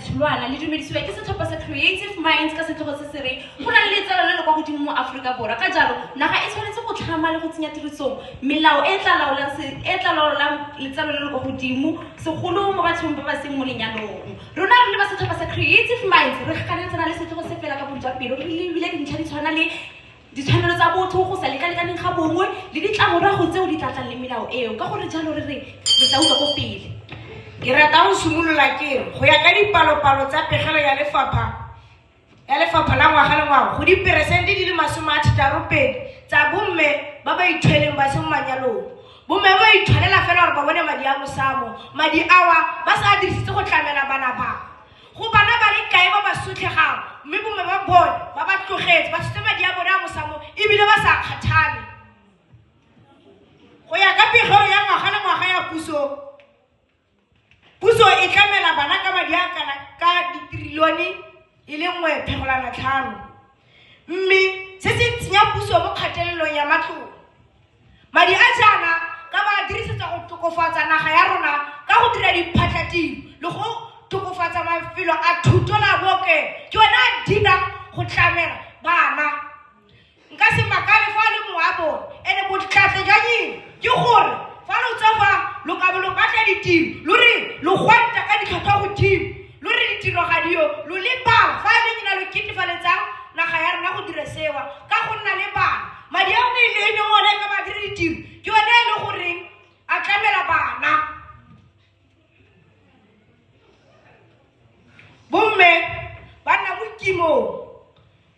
Ditholwana le dumedisiwa ke setlhopha sa Creative Minds ka setlhogo se se reng go na le letseno le le kwa godimo mo Aforika Borwa. Ka jalo naga e tshwanetse go tlhama le go tsenya tirisong melao e tla laolang e tla laolang letseno le le kwa godimo segolo mo bathong ba ba seng mo lenyalong. Rona re le ba setlhopha sa Creative Minds re ganetsana le setlhogo se fela ka bontšwa pelo, re lebile dintlha di tshwana le ditshwanelo tsa botho, go sa lekalekaneng ga bongwe le ditlamorago tseo di tla tlang le melao eo. Ka gore jalo re re re tla utlwa ko pele. Ke rata go simolola ke re go ya ka dipalopalo tsa pegelo ya lefapha ya lefapha la ngwaga le ngwaga go diperesente di le 62 tsa bomme ba ba ithweleng ba se mo manyalong. Bomme ba ithwalela fela gore ba bone madi a mosamo, madi awa ba sa a dirisitse go tlamela bana ba. Go bana ba le kae ba ba sotlhegang mme bomme ba bone ba ba tlogetse ba tshotse madi a bone a mosamo ebile ba sa kgathale. Go ya ka pegelo ya ngwaga le ngwaga ya puso, puso e tlamela bana ka madi a kana ka ditrilione e le 1.5, mme se se tsenya puso mo kgatelelong ya matlole. Madi a jaana ka ba a dirisetsa go tokafatsa naga ya rona ka go dira diphatlhatiro le go tokafatsa mafelo a thuto le a bookelo, ke one a dirang go tlamela bana. Nka se makale fa le mongwe wa bone, ene botlhatlhe jwa nyeng ke gore fa lo tswa fa lo ka bo lo batla ditiro, lo re lo gwanta ka ditlhwatlhwa godimo, lo re ditiro ga dio, lo lebala fa e le nyena lo ketefaletsang naga ya rona go dira sewa ka go nna le bana. Madi a one e leng one ka ba dire ditiro ke one e le goreng a tlamela bana. Bomme ba nna mo kimong,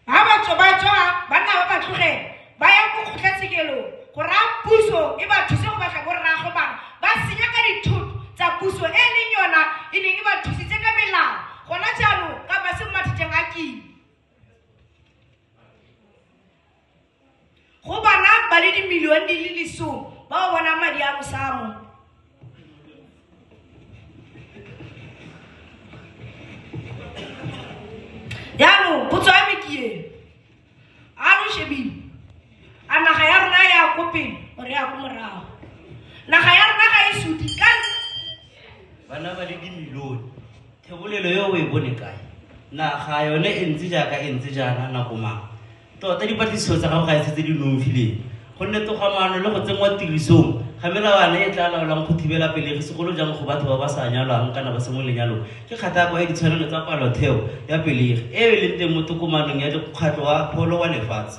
ba ba tswa ba tswa banna ba ba tlogela ba ya ko kgotlatshekelong go raya puso e ba thuse go batla borrago bana, ba senya ka dithoto tsa puso e leng yona e neng e ba thusitse ka melao gona jaanong ka ba se mo mathateng a kimo. Go bana ba le dimilione di le 10 ba ba bonang madi a mosamo. Jaanong potso ya me ke e, a lo shebile a naga ya rona ya ko pele or ya ko morago? Naga ya rona ga e suti ka bana ba le dimilione. Thebolelo eo o e bone kae? Naga yone e ntse jaaka e ntse jaana nako mang? Tota dipatlisiso tsa gago ga e setse di nonofileng, gonne togamaano le go tsenngwa tirisong ga melawana e tla laolang go thibela pelegi segolo jang go batho ba ba sa nyalwang kana ba se mo lenyalong ke kgatako ya ditshwanelo tsa palotheo ya pelegi e e leng teng mo tokomanong ya mokgatlho wa pholo wa lefatshe.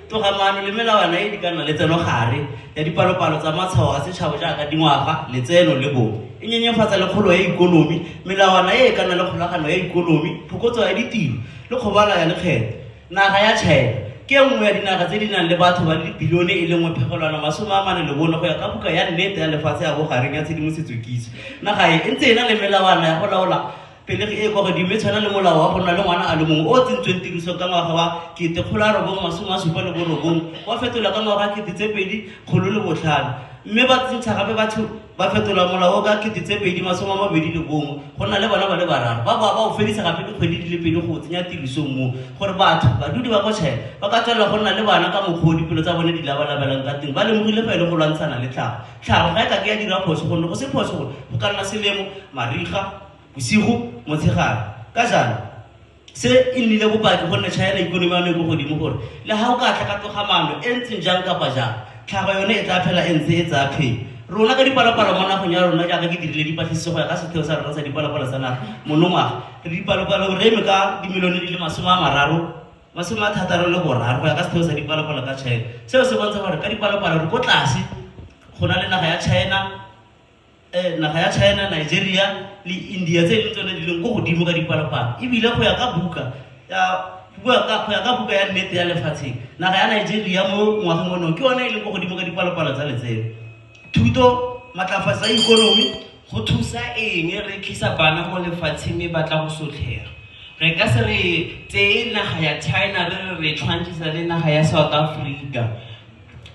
Togamaano le melawana e di ka nna le tsenogare ya dipalopalo tsa matshwao a setšhaba jaaka dingwaga, letseno le bong, e nyenyefatsa le kgolo ya ikonomi. Melawana e e ka nna le kgolagano ya ikonomi, phokotso ya ditiro le kgobalo ya lekgetho. Naga ya China ke e nngwe ya dinaga tse di nang le batho ba le dibilione e le 1.44 go ya ka buka ya nnete ya lefatshe ya bogareng ya tshedimosetso kitso. Naga e e ntse e na le melawana ya go laola pelegi e kwa godimo e tshwana le molao wa go nna le ngwana a le mongwe o o tsentsweng tirisong ka ngwaga wa 1979, wa fetolwa ka ngwaga wa 2005, mme ba tsentsha gape batho ba fetola molao ka 2021 go nna le bana ba le bararo. Ba boa ba o fedisa gape dikgwedi di le pedi go o tsenya tirisong mo gore batho badudi ba ko China ba ka tswelela go nna le bana ka mokgwa o dipelo tsa bone di labalabelang ka teng. Ba lemogile fa e le go lwantshana le tlhago. Tlhago ga e ka ke ya dira phoso, gonne go se phoso gore go ka nna selemo, mariga, bosigo, motshegare. Ka jalo se e nnile bopaki gonne China ikonomi ya yone e ko godimo gore le ga o ka tla ka togamaano e ntseng jang kapa jang, tlhago yone e tla phela e ntse e tsaya phenyo. Rona ka dipalopalo mo nageng ya rona jaaka ke dirile dipatlisiso go ya ka setheo sa rona sa dipalopalo sa naga monongwaga, re dipalopalo re eme ka dimilione di le 63 go ya ka setheo sa dipalopalo ka China. Seo se bontsha gore ka dipalopalo re ko tlase go na le naga ya China, naga ya China, Nigeria le India tse e leng tsone di leng ko godimo ka dipalopalo. Ebile go ya ka buka ya go ya ka buka ya nnete ya lefatsheng, naga ya Nigeria mo ngwageng ono ke yone e leng ko godimo ka dipalopalo tsa letseno. Thuto, matlafatsa ikonomi. Go thusa eng re tlisa bana mo lefatsheng mme ba tla go sotlhega? Re ka se re tseye naga ya China re re tshwantshisa le naga ya South Africa.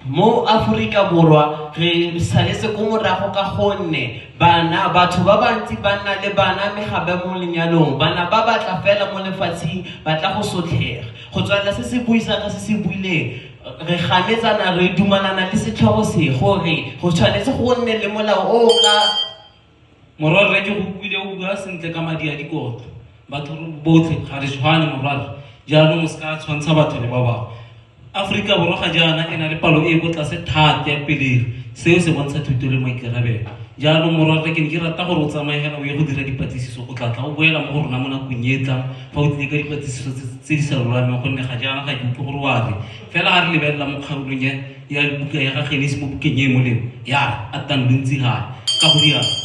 Mo Aforika Borwa re saletse ko morago ka gonne bana batho ba bantsi ba nna le bana mme ga ba mo lenyalong. Bana ba batla fela mo lefatsheng ba tla go sotlhega. Go tswelela se se buisang ka se se buileng, re ganetsana re dumalana le setlhogo se gore go tshwanetse go nne le molao o ka Morwarre ke go utlwile o bua sentle ka madi a dikotlo. Batho botlhe ga re tshwane morwarre. Jaanong o se ka tshwantsha batho le ba bangwe. Aforika Borwa ga jaana e na le palo e e ko tlase thata ya pelegi. Seo se bontsha thuto le maikarabelo. Jaanong morwarre ke ne ke rata gore o tsamaye fela o ye go dira dipatlisiso, o tla tla o boela mo go rona mo nakong e e tlang fa o tlile ka dipatlisiso tse di sa lolameng, gonne ga jaana ga ke utlwe gore wa re. Fela ga re lebelela mo kgaolong ya buka ya ga Genesi mo bukeng e e molemo ya re, Atang lo ntsi gae. Ka go rialo.